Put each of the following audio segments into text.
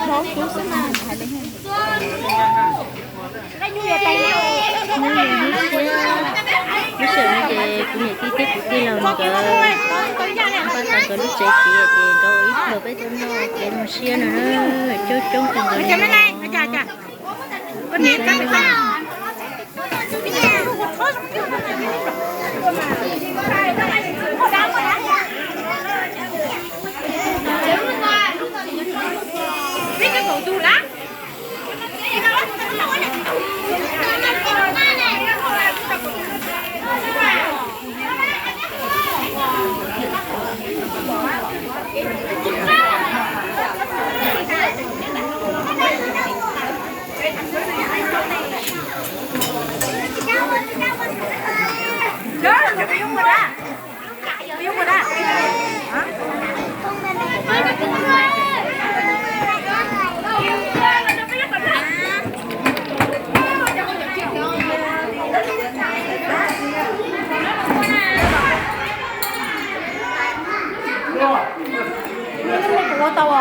Lub sij hawm no ces kuv niam tij thiab kuv tij laug nkawd pab tau nkawd lub tsev txiv ces nkawd ua ib pluag peb tuaj noj kev zoo siab no na, coob coob kawg nkaus li. Ua tau os.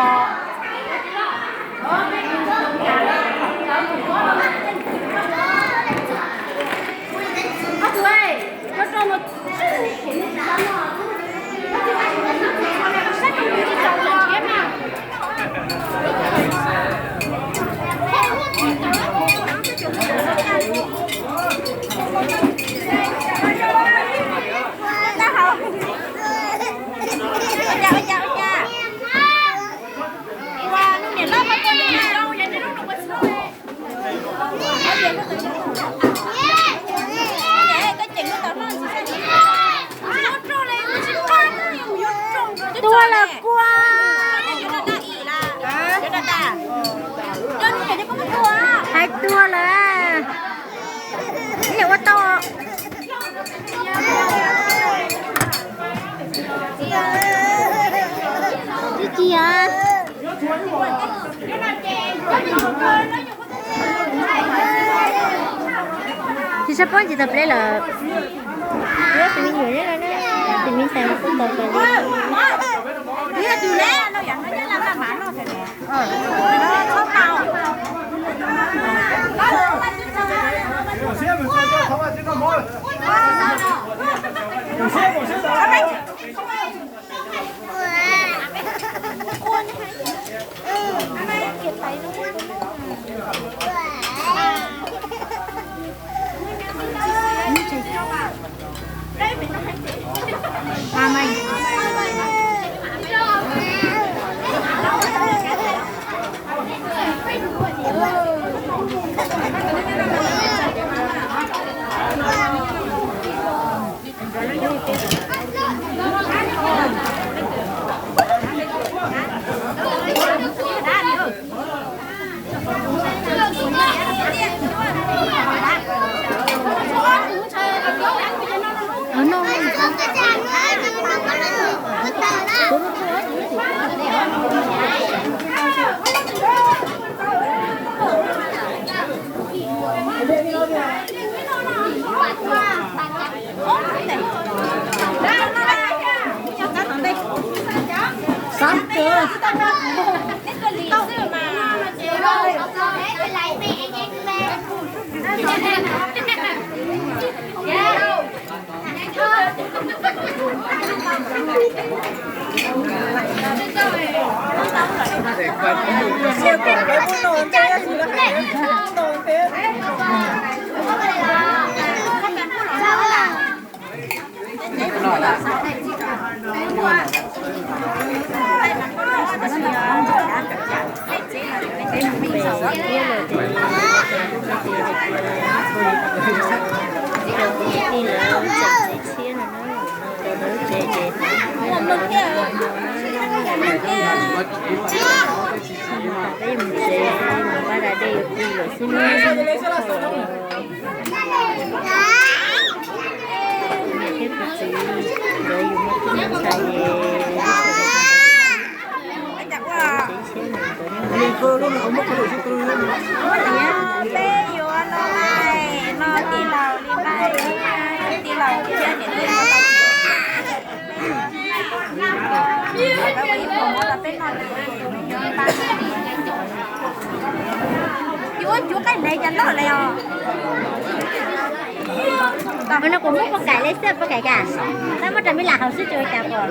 Tuaj lawm kua. Hais tuaj lawm. Niam ua tau. Tsis tsis os. Tsis sab pob ntsis tau pleb lawm. Tus me nyuam nyob no na, tus me ntxhais no kuj tau kawg li. Tij lawv tseem tsev tshiab no na, lawv lub tsev ces peb mus tsev, mus pab da dej yuav pw lawm xwb na. Niam thiab kuv txiv nkawd yus muaj tub muaj ntxhais es lub tsev tsev tshiab nkawd nyob. Peb yuav no, no tij laug li, tij laug thiab niam tij laug. Peb ua ib pluag los peb noj ces peb yuav pab. Ua no kuv muab poj kaim li xwb, poj kaim cas? Tab muab rau me lam haus xwb tsis ua cas pom.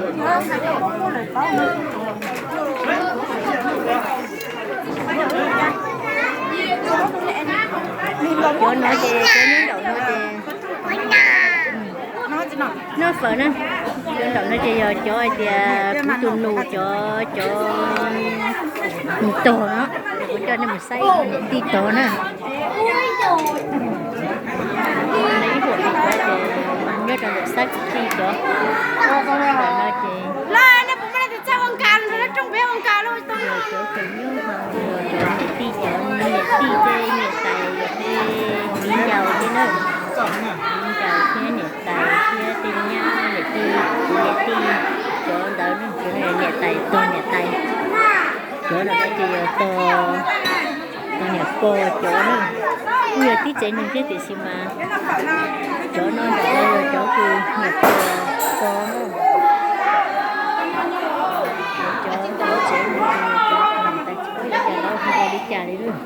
Cov no ces cov nyob nraum no ces, noj fawm na. Cov nraum no ces yog cov hais tias kuv tus nus cov, cov nws tog no, ces kuv coj nej mus saib niam tij tog na. Ib huam li cov ces nyob rau ntawm sab kwv tij cov, ntawm no ces yog cov tseem nyob hauv, yog cov niam tij, cov niam tij tej niam tais tej viv ncaus tej na, viv ncaus thiab niam tais thiab tej nyab niam tij, kuv niam tij, cov ntawd ne, cov niam tais tog niam tais. Cov no ces yog tog, tog niam pog cov na, kuj yog tib tsev neeg thiab tiam sis mas cov no ntawm no yog cov kws niam pog tog na. Cov tsev neeg, cov niam tais tsis paub ua li cas li lawm.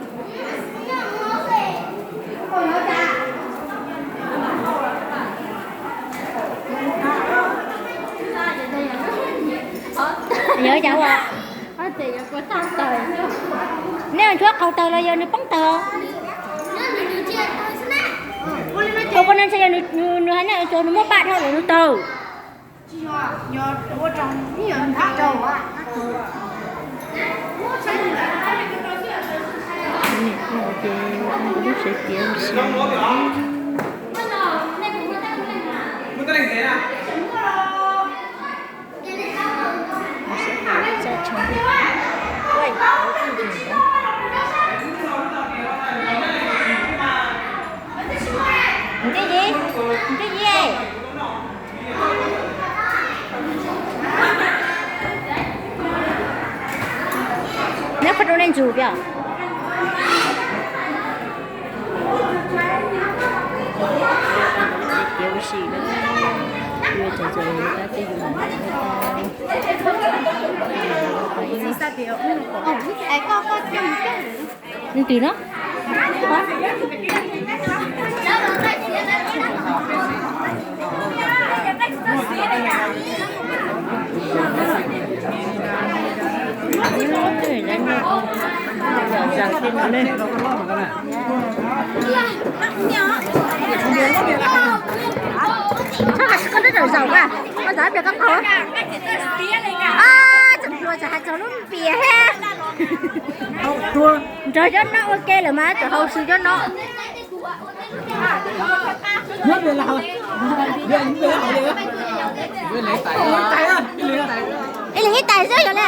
Yog cas ua? Nej nthuav qaug tawg los yog nws poob tawg? Ua ko no ntshe yog nws, nws hais nej tso nws muab paj dhau lawm nws tawg. Ces lub sawv tiav si. Twj Yi, Twj Yi, neb qhov rau nej ntsug pia. Ces ua si na, ua tsaug tsaug tab tej yus lam. Nws twg no? Txhob hais koj twb tawm zaum a, koj txawm hais koj qaug. Tseem hluas tseem hais txog lub npias thiab. Nrog cov no ua ke lawm mas tseem haus xwb cov no. Ib leeg ib tais xwb yog li.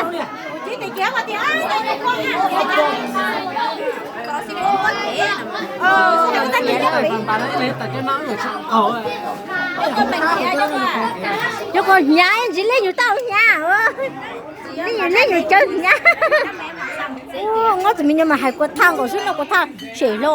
Cov ko hnyav ntsis, leej yus tau hnyav, leej yus, leej yus cawv hnyav. Ngob txwm me nyuam mas hais kua thaj nkaus xwb no, kua thaj sem hlo.